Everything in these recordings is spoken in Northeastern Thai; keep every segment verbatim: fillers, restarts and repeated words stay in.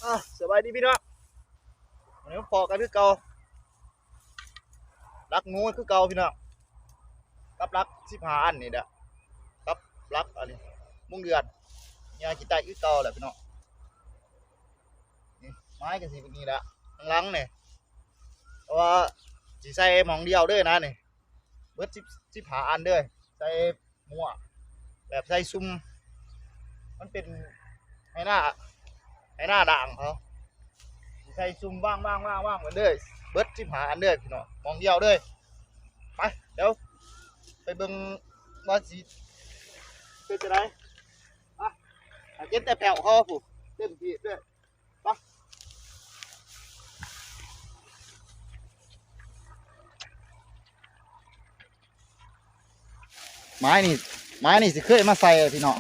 อ่ะ สบายดีพี่น้อง วันนี้มาพอกันคือเก่า หลักหนูคือเก่าพี่น้อง กับหลักสิบห้าอันนี่แหละ กับหลักอันนี้ มุ้งเดือน เนี่ยขี้ไตคือเก่าแหละพี่น้อง นี่ไม้ก็สิเป็นนี่แหละ ข้างหลังเนี่ย เพราะว่าสิใส่หม่องเดียวเด้อนะนี่ เบิดสิบ สิบห้าอันเด้อ ใส่มั่ว แบบใส่ซุ่ม มันเป็นไฮนา ไฮนาด่างเขา ใส่ซุ่มว่างๆๆๆ กันเด้อ เบิดสิบห้าอันเด้อพี่น้อง หม่องเดียวเด้อ ไป เดี๋ยว ไปเบิ่งว่าสิเป็นจั่งใด อ่ะ เก็บแต่แผ่วเขาพู้น เต็มที่เด้อ ไป ไม้นี่ ไม้นี่สิเคยมาใส่พี่น้อง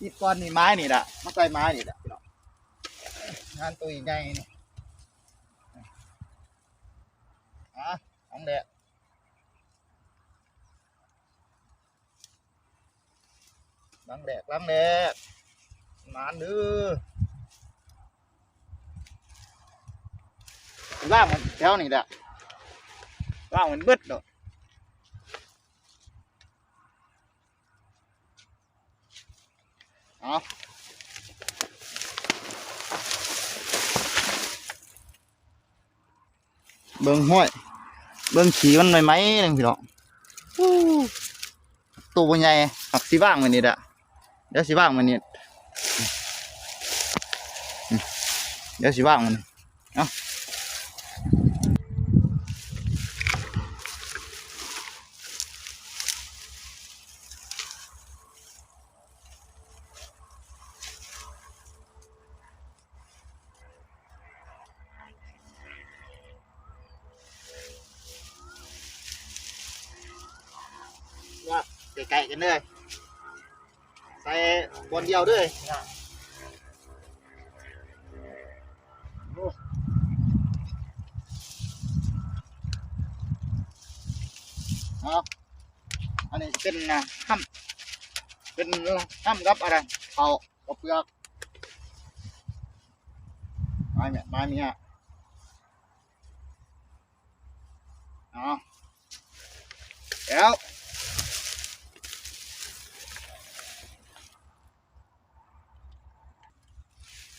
อีกก้อนนี่ไม้นี่แหละ มาใส่ไม้นี่แหละพี่น้อง งานตัวใหญ่นี่ อ่ะ หลังแรก หลังแรก หลังแรก หมานเด้อ ว่างมันแถวนี่แหละ ว่างมันเบิดโลด เอา เบิ่งห้วย เบิ่งขี้มันใหม่ๆหนึ่งพี่น้อง อู้ ตัวบ่ใหญ่ หักสิว่างไว้นี่แหละ เดี๋ยวสิว่างไว้นี่ เดี๋ยวสิว่างไว้นี่ เอ้า ว่าใกล้ๆกันเลย ใส่บอลเดียวเลยนะ โอ้ เอา อันนี้เป็นนะ ห้ำ เป็นห้ำกับอะไร เขา ข้าวเปลือก ไม้เนี่ย ไม้เนี่ย เอา แล้ว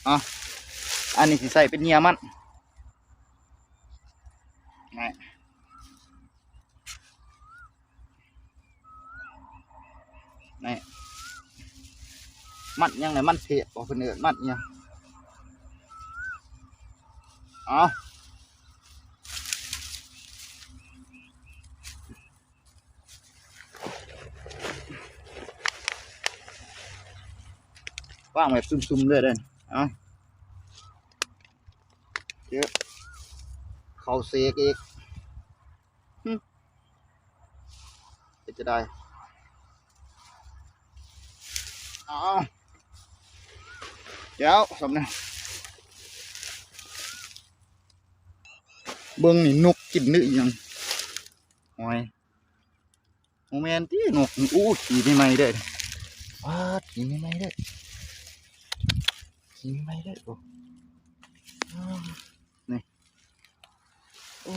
อ่ะ อันนี้สิใส่เป็นเหยื่อมัน นี่ นี่ มัดหยังไง มันเพะบอกเพิ่นเอิ้นมัดหยัง เอา วางแบบซุ่มๆเลยเด้อ เอา เดี๋ยว เข้าเสกอีก หึ เป็นจะได้ เอา เดี๋ยว สำเนา เบิ่งนี่ นกกินหรืออิหยัง หอย บ่แม่นติ นกนี่ อู้ ขี้ใหม่ๆเด้อ ป๊าด ขี้ใหม่ๆเด้อ ขี้ใหม่ๆเด้อ โอ้ อ้าว นี่ โอ้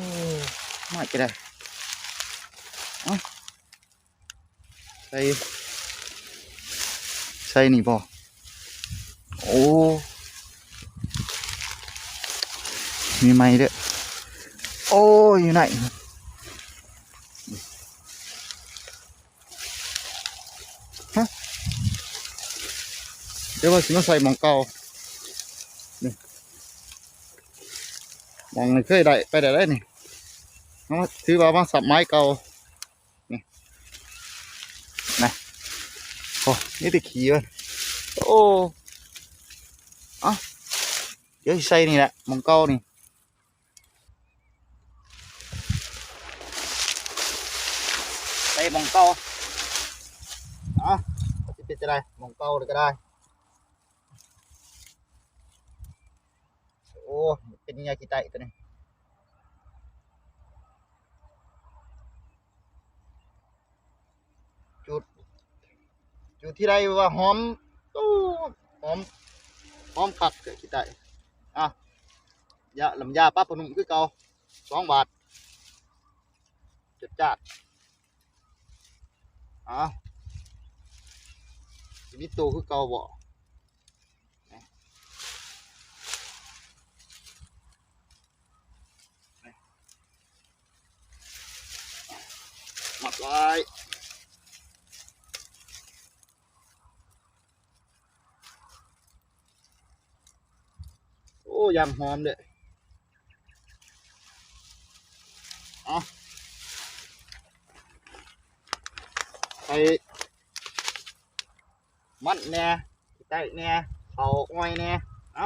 มาจะได้ เอ้า ใส่ ใส่นี่บ่ โอ้ มีไม้เด้อ โอ้ย อยู่ไหน ฮะ เดี๋ยวว่าสิมาใส่หม่องเก่า นี่ หม่องนี่เคยได้ ไปได้แล้วนี่ เอามา ถือว่ามาสับไม้เก่า นี่ นะ โอ้ นี่แต่ขี้มัน โอ้ เอ้า เดี๋ยวสิใส่นี่แหละ หม่องเก่านี่ ใส่หม่องเก่า เอ้า สิเป็นจะได้ หม่องเก่าเลยก็ได้ โอ้ เป็นเหยื่อขี้ไตตัวนี้ จุด จุดที่ใดว่าหอม โอ้ หอม หอมคักเด้อขี้ไต อ่ะ ยา น้ำยาปรับผ้านุ่มคือเก่า สองบาท จัดจ้าน อ่ะ สิมีโตคือเก่าบ่ มัดไว้ โอ้ ยางหอมเด้อ เอา ใส่มันแหน่ ขี้ไต้แหน่ ข้าวอ้อยแหน่ เอา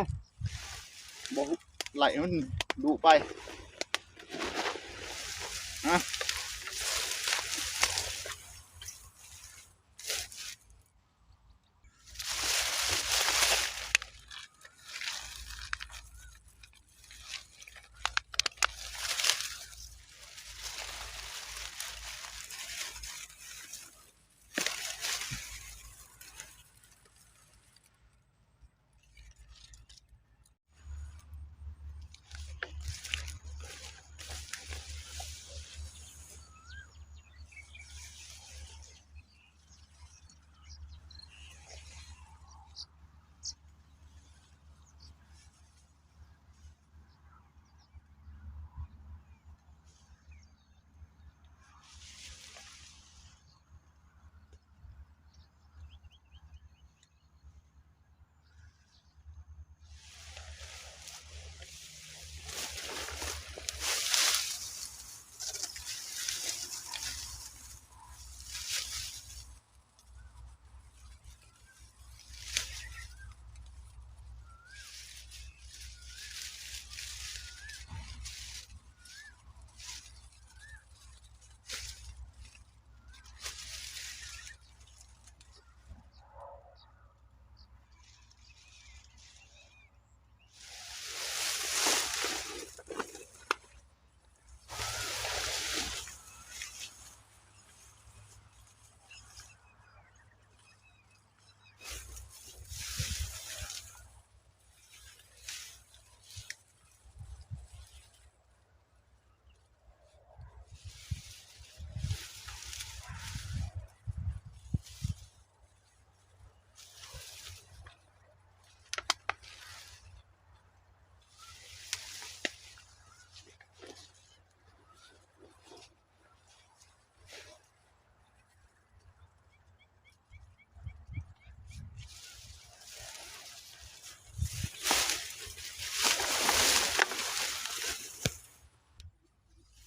บ่ไหลมันดุไป นะ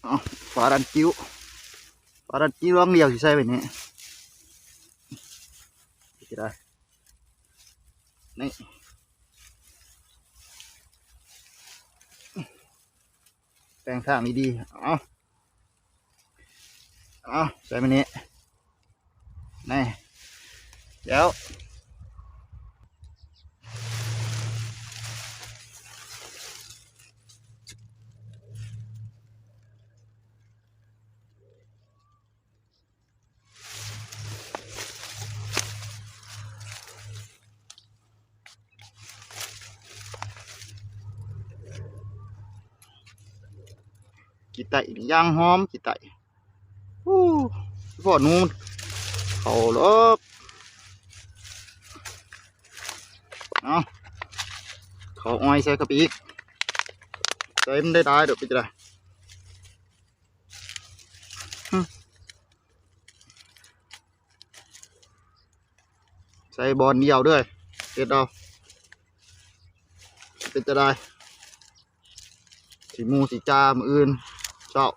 เอา ปลาดันกิ้ว ปลาดันกิ้วลองเดียวสิใส่ไปนี่ จะได้ นี่ แต่งทางดีๆ เอา เอา ใส่ไปนี่ นี่ เดี๋ยว ขี้ไต้นี่ย่างหอม ขี้ไต้ อู้ พ่อหนูมัน เขาเลิก เอา เขาอ้อยใส่เข้าไปอีก ใส่มันได้ได้เดี๋ยวไปจะได้ ใส่บอลเดียวเด้อ เฮ็ดเอา เป็นจะได้ สิหมู่สิจ่ามื้ออื่นเช้า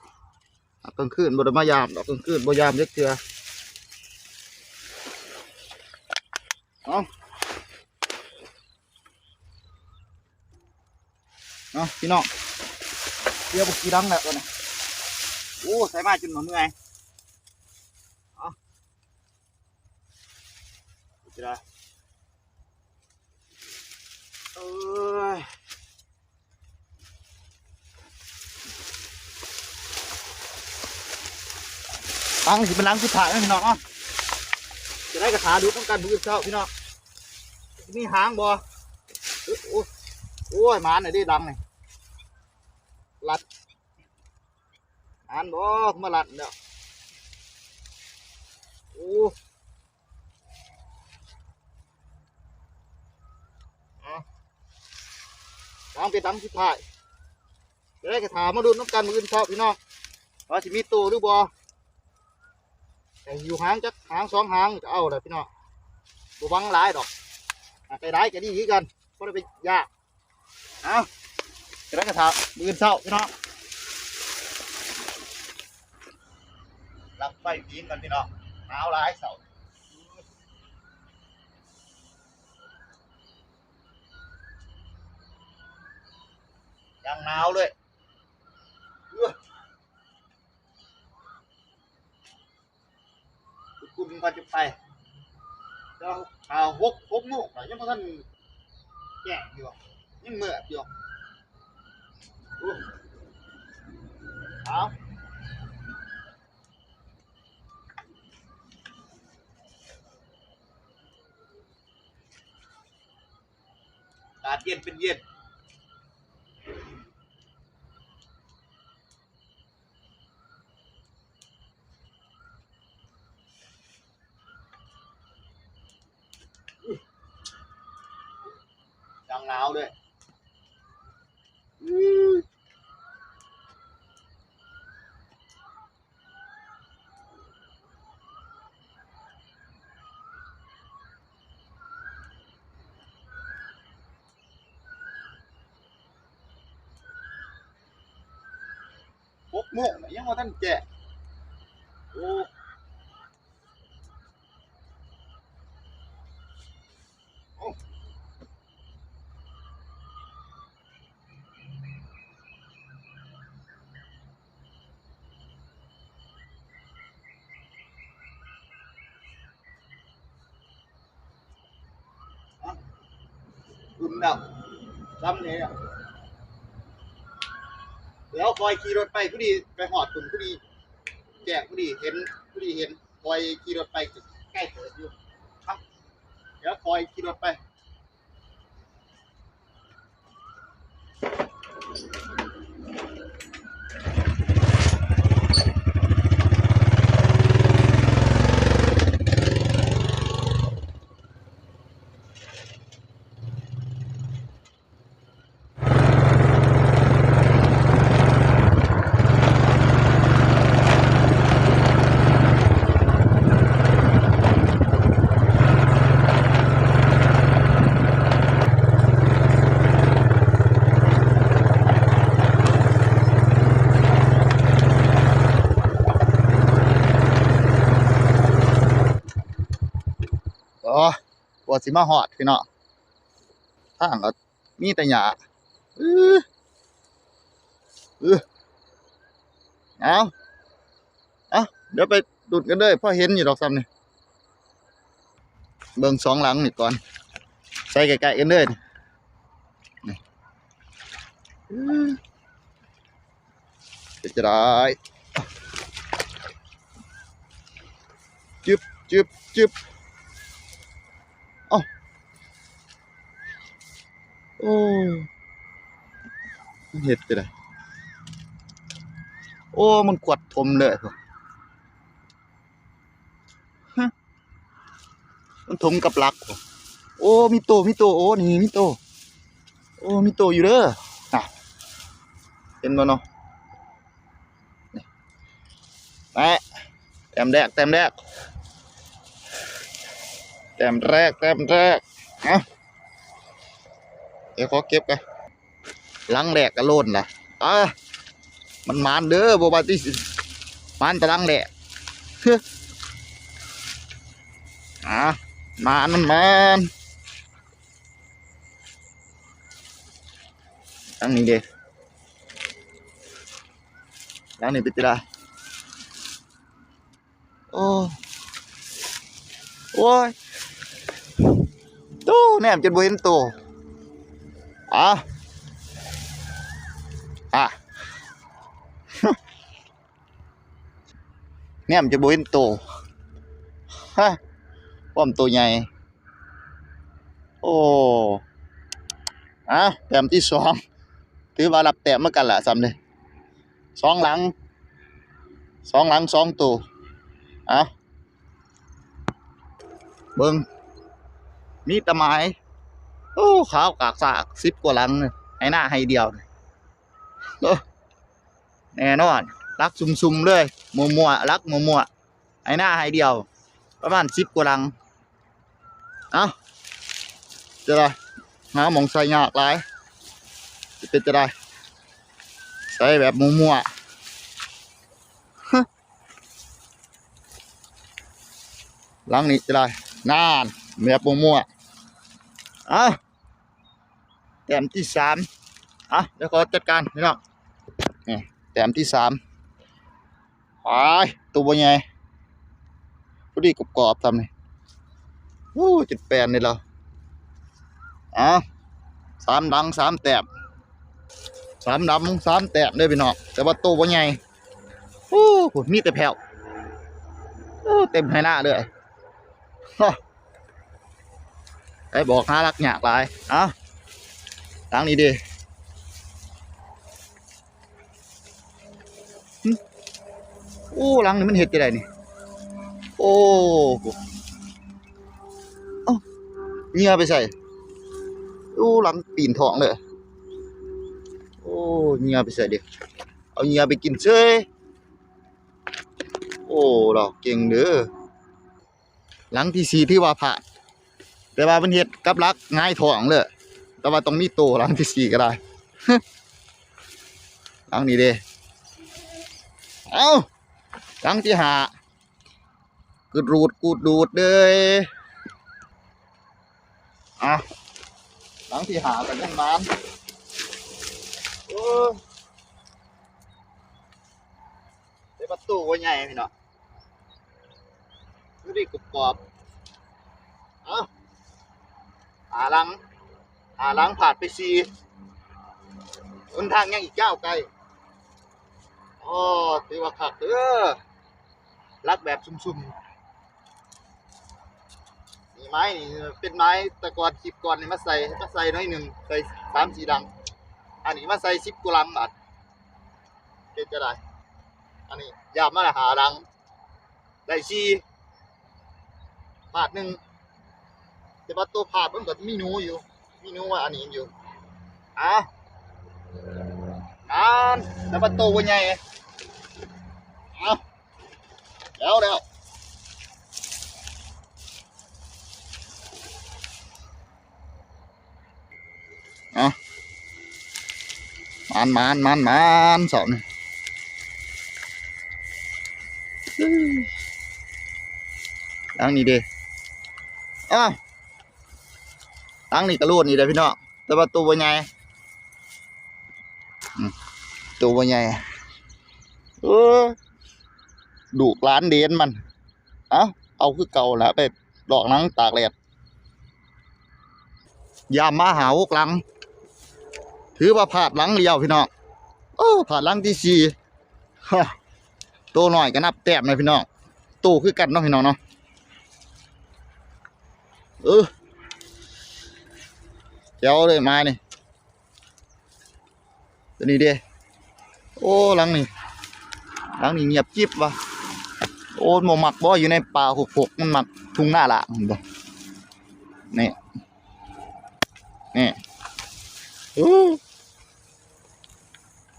กลางคืนบ่ได้มายามดอก กลางคืนบ่ยามจักเทื่อ เอา เนาะพี่น้อง เดี๋ยวบ่กี่ดังแล้วตัวนี้ โอ้ ใส่มาจนบ่เมื่อย เอา จะได้ เอ้ย หลังสิเป็นหลังสุดท้ายนะพี่น้องเนาะ จะได้กระถาดูป้องกันมือเช้าพี่น้อง มีหางบ่ โอ้ โอ้ อ้ย หมานน่ะเด้ หลังนี่ รัด หมานบ่ มารัดแล้ว โอ้ เอา หลังเป็นหลังสุดท้าย จะได้กระถามาลุ้นนำกันมื้ออื่นเช้าพี่น้อง ว่าสิมีโตหรือบ่ แต่อยู่หางจักหางสองหางก็เอาแหละพี่น้อง บ่หวังหลายดอก อ่ะ ได้หลายก็ดีคือกัน บ่ได้ไปยาก เอา จะได้กระถามื้ออื่นเช้าพี่น้อง หลังไฟปีนกันพี่น้อง หนาวหลายเช้า ยังหนาวเลย เอื้อ คุณก็จะไป แล้ว อ่า หก หกโมงอะ ยังบ่ทันแจ้งอยู่ ยังมืดอยู่ โอ้ เอา อากาศเย็นเป็นเย็น ยังหนาวด้วย หกโมงน่ะ ยังบ่ทันแจ้ง โอ้ โอ้ อุ่นแล้ว ซ้ำเนี่ย เดี๋ยวคอยขี่รถไป พอดีไปฮอดพุ่น พอดีแจ้ง พอดีเห็น พอดีเห็น คอยขี่รถไป ใกล้เติบอยู่ ครับ เดี๋ยวคอยขี่รถไป อ๋อ กว่าสิมาฮอดพี่น้อง ทางก็มีแต่หญ้า อื้อ อื้อ เอา เอา เดี๋ยวไปดุดกันเลย พอเห็นอยู่ดอกซ้ำนี่ เบิ่งสองหลังนี่ก่อน ใส่ใกล้ๆกันเลยนี่ นี่ อื้อ เป็นจะได้ จึบ จึบ จึบ เอ้า โอ้ มันเฮ็ดจะได้ โอ้ มันกวาดถมเลย ฮะ มันถมกับหลัก โอ้ มีโต มีโต โอ้ นี่มีโต โอ้ มีโตอยู่เด้อ น่ะ เห็นบ่เนาะ นี่ แปะ แต้มแรก แต้มแรก แต้มแรก แต้มแรก เอา เดี๋ยวขอเก็บก่อน หลังแรกก็โลนล่ะ อ่ะ มันหมานเด้อ บ่ว่าติ หมานแต่หลังแรก อ่ะ หมาน มันหมาน หลังนี้เด้ หลังนี้เป็นจะได้ โอ้ โอ้ย ตู้แนมจนบ่เห็นโต อ่ะ อ่ะ แนมจนบ่เห็นโต ฮะ ความโตใหญ่ โอ้ อ่ะ แต้มที่สอง ถือว่ารับแต้มเหมือนกันล่ะ ซ้ำนี่ สองหลัง สองหลัง สองตัว อ่ะ เบิ่ง มีแต่ไม้ โอ้ ขาวกากซาก สิบกว่าหลังนี่ ไฮ่นาไฮ่เดียวนี่ โอ้ แน่นอน หลักซุ่มๆเลย มั่วๆ หลักมั่วๆ ไฮ่นาไฮ่เดียว ประมาณสิบกว่าหลัง เอ้า จะได้ หาหม่องใส่ยากหลาย สิเป็นจะได้ ใส่แบบมั่วๆ ฮะ หลังนี้จะได้ นาน แบบมั่วๆ เอ้า แต้มที่สาม อ่ะ เดี๋ยวขอจัดการพี่น้อง นี่ แต้มที่สาม ไป ตัวบ่ใหญ่ พอดีกรอบๆ ทำนี่ โอ้ จุดแปดนี่แล้ว อ่ะ สามหลัง สามแต้ม สามหลัง สามแต้มเด้อพี่น้อง แต่ว่าตัวบ่ใหญ่ โอ้ มีแต่แผ่ว โอ้ เต็มไฮ่นาเลย ฮะ ไอ้บอกหาหลักยากหลาย เอ้า หลังนี้เด้ หึ โอ้ หลังนี้มันเฮ็ดจั่งใดนี่ โอ้ เอ้า เหยื่อไปใส่ โอ้ หลังปีนท้องเลย โอ้ เหยื่อไปใส่เด้ เอาเหยื่อไปกินเฉย โอ้ เราเก่งเด้อ หลังที่สี่ถือว่าผ่าน แต่ว่ามันเฮ็ดกับหลักหงายท้องเลย แต่ว่าต้องมีโตหลังที่สี่ก็ได้ หลังนี้เด้ เอ้า หลังที่ห้า กูดรูด กูดรูดเลย อ่ะ หลังที่ห้าก็ยังหมาน โอ้ ได้ประตูว่าใหญ่พี่น้อง ดูดิกรอบๆ เอ้า หาหลัง หาหลังผ่านไปสี่ หนทางยังอีกยาวไกล อ๋อ ถือว่าคักเด้อ หลักแบบซุ่มๆ นี่ไม้นี่เป็นไม้ตะกอน คลิปก่อนนี่มาใส่ มาใส่หน่อยหนึ่ง ใส่สามสี่หลัง อันนี้มาใส่สิบกว่าหลังบาด เป็นจะได้ อันนี้ยามมาละหาหลัง ได้สี่ พลาดหนึ่ง แต่ว่าตัวพลาดมันก็มีหนูอยู่ มีหนูว่าอันนี้อยู่ อ่ะ นั่น แต่ว่าตัวบ่ใหญ่ อ่ะ แล้วแล้ว เอา หมาน หมาน หมาน หมาน เสาร์นี่ หลังนี้เด้ อ้าว หลังนี้ก็โลดนี่แหละพี่น้อง แต่ว่าตัวบ่ใหญ่ อืม ตัวบ่ใหญ่ เออ ลูกหลานเหลนมัน เอ้า เอาคือเก่าละ ไปดอกหนังตากแดด ยามมาหาหกหลัง ถือว่าพลาดหลังเดียวพี่น้อง โอ้ พลาดหลังที่สี่ ฮะ โตน้อยก็นับแต้มเลยพี่น้อง โตคือกันเนาะพี่น้องเนาะ เออ แจ๋วเลยไม้นี่ ตัวนี้เด้ โอ้ หลังนี่ หลังนี่เงียบจิ๊บว่ะ โอ้ บ่มักบ่ อยู่ในป่าหกหก มันมักทุ่งนาละ เห็นบ่ นี่ นี่ โอ้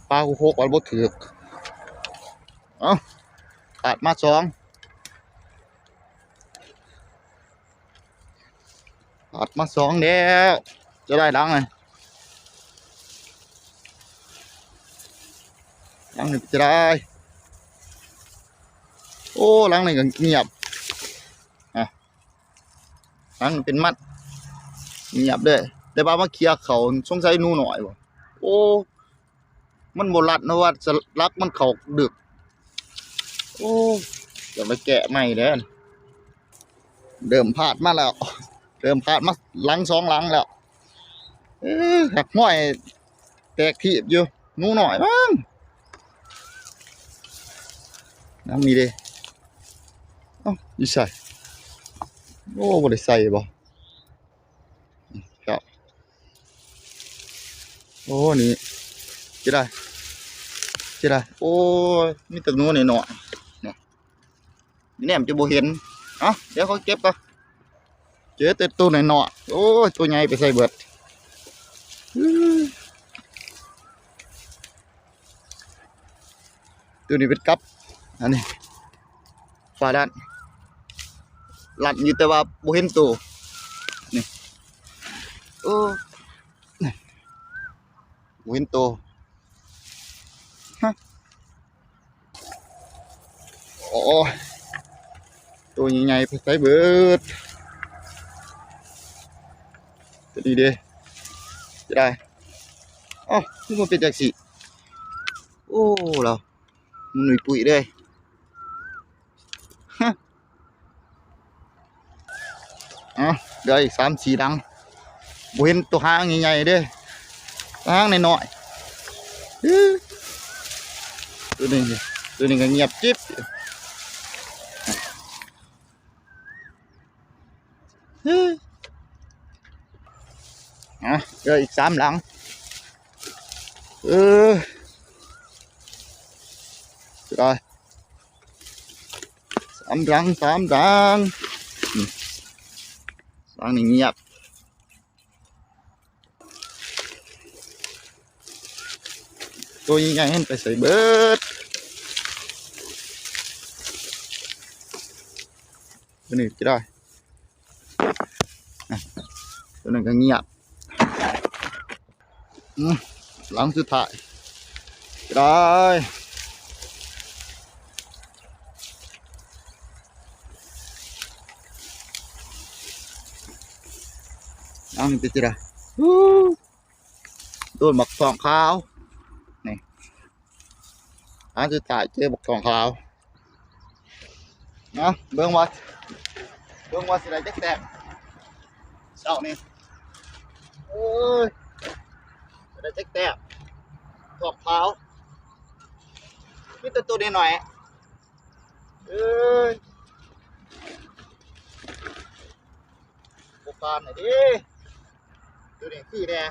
ป่าหกหก ว่าบ่ถืก เอ้า ขาดมาสอง ขาดมาสองแล้ว จะได้หลังไง หลังหนึ่งจะได้ โอ้ หลังหนึ่งก็เงียบ อ่ะ หลังเป็นมัด เงียบเลย แต่ว่ามาเคลียร์เขาสงสัยหนูหน่อยบ่ โอ้ มันบ่รัดนะว่าสลักมันเข้าดึก โอ้ อยากไปแกะใหม่เด้อ เริ่มพลาดมาแล้ว เริ่มพลาดมาหลังสองหลังแล้ว เออ หักห้อยแตกถีบอยู่ หนูหน่อยมั้ง น้ำมีเด้ เอ้า อยู่ใส่ โอ้ บ่ได้ใส่บ่ ครับ โอ้ นี่ จะได้ จะได้ โอ้ย มีแต่หนูน้อยๆ เนี่ย นี่แนมจะบ่เห็น เอ้า เดี๋ยวเขาเก็บก่อน เจอแต่ตัวน้อยๆ โอ้ย ตัวใหญ่ไปใส่เบิด อื้อ ตัวนี้เป็นกับ อันนี้ ฝาด้าน ลัดอยู่แต่ว่าบ่เห็นตัว นี่ โอ้ นี่ บ่เห็นตัว ฮะ โอ้ ตัวใหญ่ๆ ไปใส่เบิด ตัวนี้เด้ จะได้ เอ้า คือมันเป็นจังซี่ โอ้ เรา มันหนุ่ยปุ๋ยเด้ ฮะ อ่ะ เดี๋ยวอีกสามสี่หลัง บ่เห็นตัวหางใหญ่ๆ เด้ หางน้อยๆ อื้อ ตัวนี้ ตัวนี้ก็เงียบจิ๊บ อ่ะ เหลืออีกสามหลัง เออ เสียดาย สามหลัง สามหลัง อืม หลังนี่เงียบ ตัวใหญ่ๆ มันไปใส่เบิด ตัวนี้จะได้ อ่ะ ตัวนั้นก็เงียบ อืม หลังสุดท้าย จะได้ หลังนี้เป็นจะได้ อู้ โดนบักทองขาว นี่ อันสุดท้ายเจอบักทองขาว เนาะ เบิ่งว่า เบิ่งว่าสิได้จักแต้ม เช้านี้ โอ้ย สิได้จักแต้ม ทองขาว มีแต่ตัวน้อยๆ เอ้ย บ่ผ่านน่ะเด้ ตัวนี้คือแน่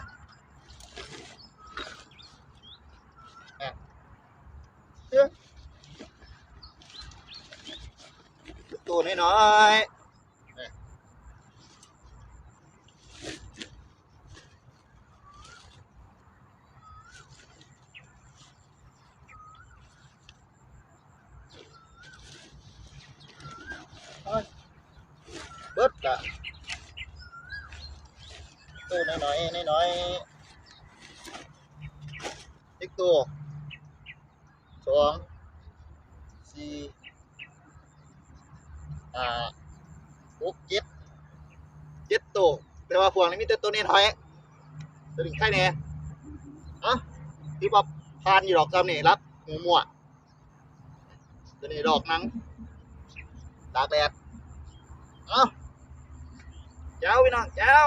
แหม่ เอ้ย ตัวน้อยๆ แหม่ โอ้ย เบิดละ ตัวน้อยๆ น้อยๆ อีกตัว สอง สี่ ห้า หก เจ็ด เจ็ดตัว แต่ว่าพวกนี้มีแต่ตัวน้อยๆ ตัวนี้ไข่แน่ เอ้า ที่ว่าผ่านอยู่ดอกซ้ำนี่ รับหัวมั่ว ตัวนี้ดอกหนัง ตากแดด เอ้า แจ๋วพี่น้อง แจ๋ว